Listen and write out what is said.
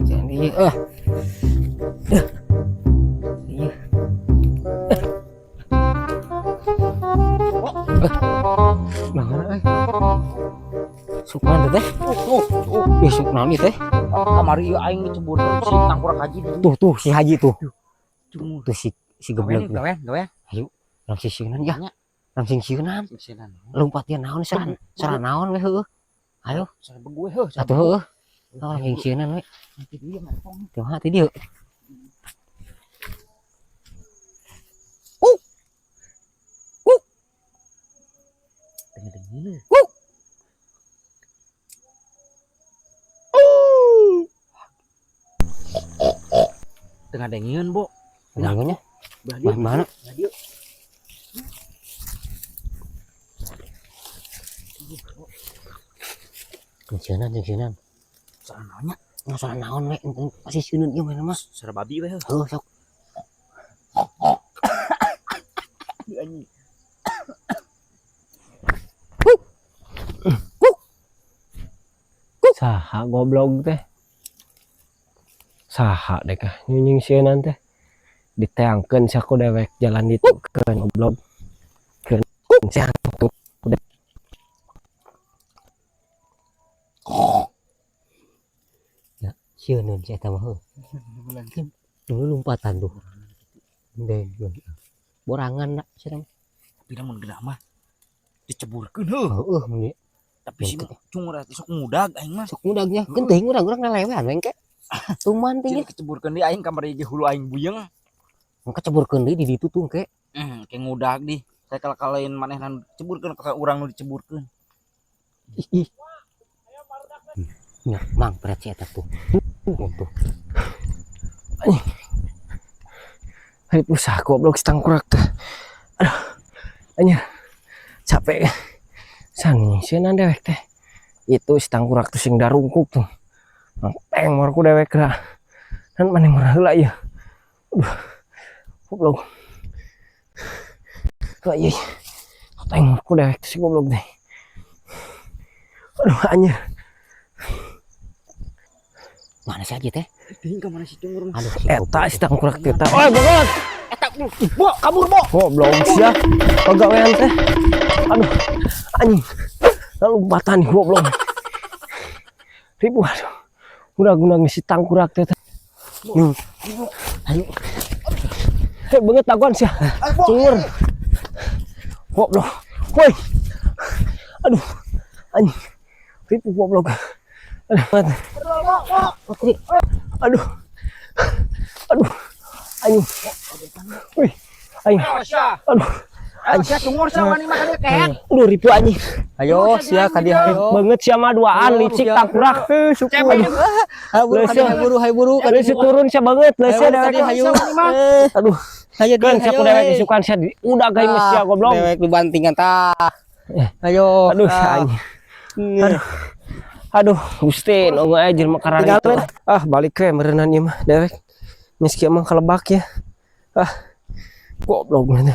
Jangan ieu ah. Iya. Mana euy? Sukman teh. Tuh, Ih, suk naon ieu teh? Kamari ieu aing dicebur si tangkurak haji di Tuh tuh si Haji tuh. Cungur. Tuh si si geblek. Gawean, gawean. Langsung sieunan ya. Nya. Langsung sieunan. Sieunan. Lompat dia naon saran saran naon we heueuh. Ayo, Saran gue heuh. Atuh heueuh. Langsung sieunan we. Nanti dia mantong. Tuh ha ti dieu. Dengar-dengar. Tengah dengeun, Bo. Dengarnya Belah dieu. mana? Belah dieu. Sieunan sieunan. Saran naonnya? Nggak saran naon we, pasti sieunan ieu mah mas. Saran babi we heuh. Heuh sok. Anjing. Saha goblok teh? Saha deh kah nyunying sieun teh? Diteangkeun sia ku dewek jalan ditukeun goblok. Keun sia tuh udah. Ya, sieuneun si eta mah heuh. Dulu lompatan tuh. Deng. Borangan dak sia mah. Tapi lamun geunah mah diceburkeun heuh. Heueuh mun Tapi si cungur atuh sok ngudag aing mah. sok ngudagnya. Keun teuing urang urang lelewean we engke. Tuman Cil tinggi. Keceburkeun deui aing kamari ge hulu aing buyeng. Engke ceburkeun deui di ditu tuh engke. Kayak ngudag di. Saya kalau-kalain manehna nu diceburkeun ka urang nu diceburkeun. Ih, ih. Nya, mang berat si eta tuh. Tuh. Hari pusah goblok si tangkurak teh. Aduh. Anjir. Capek. San sieun dewek teh. Itu si tangkurak tuh sing darungkuk tuh. Peng marku dewek lah. Dan maneh murah heula ieu. Aduh. Goblok. Lah ieu. Peng marku dewek tuh si goblok teh. Aduh anjir. Mana si Haji teh? Teuing ka mana si cungur mah. Aduh, si Eta si tangkurak teh. Oi, banget. Eta, Bo, kabur, Bo. Goblok sia. Pagawean teh. Aduh. Anjing. Lompatan nih goblok. Ribu aduh. Udah guna si tangkurak teh. Ayo. Hei, banget taguan sia. Cungur. Goblok. Woi. Aduh. Anjing. Ribu goblok. Aduh. Aduh. Aduh. Anjing. Wih. Anjing. Aduh. Ayo sia cungur sia wani mah ka dieu kehet. Aduh ribu anjing. Ayo sia ka dieu ayo. Banget sia mah duaan licik tangkurak. Syukur. Hayu buru ka dieu hayu buru hayu buru ka Leuseuh turun sia banget, leuseuh Hayu buru ka dewek. dieu hayu. Aduh, Hayu kan sia ku dewek isukan sia di udah gawe mah sia goblok. Dewek dibantingan tah. Ayo. Aduh, anjing. Aduh. Aduh, Gusti, nu aya jelema karari itu. Ah, balik we meureunnan ieu mah dewek. Geus kieu mah kalebak ya. Ah. Goblok mana.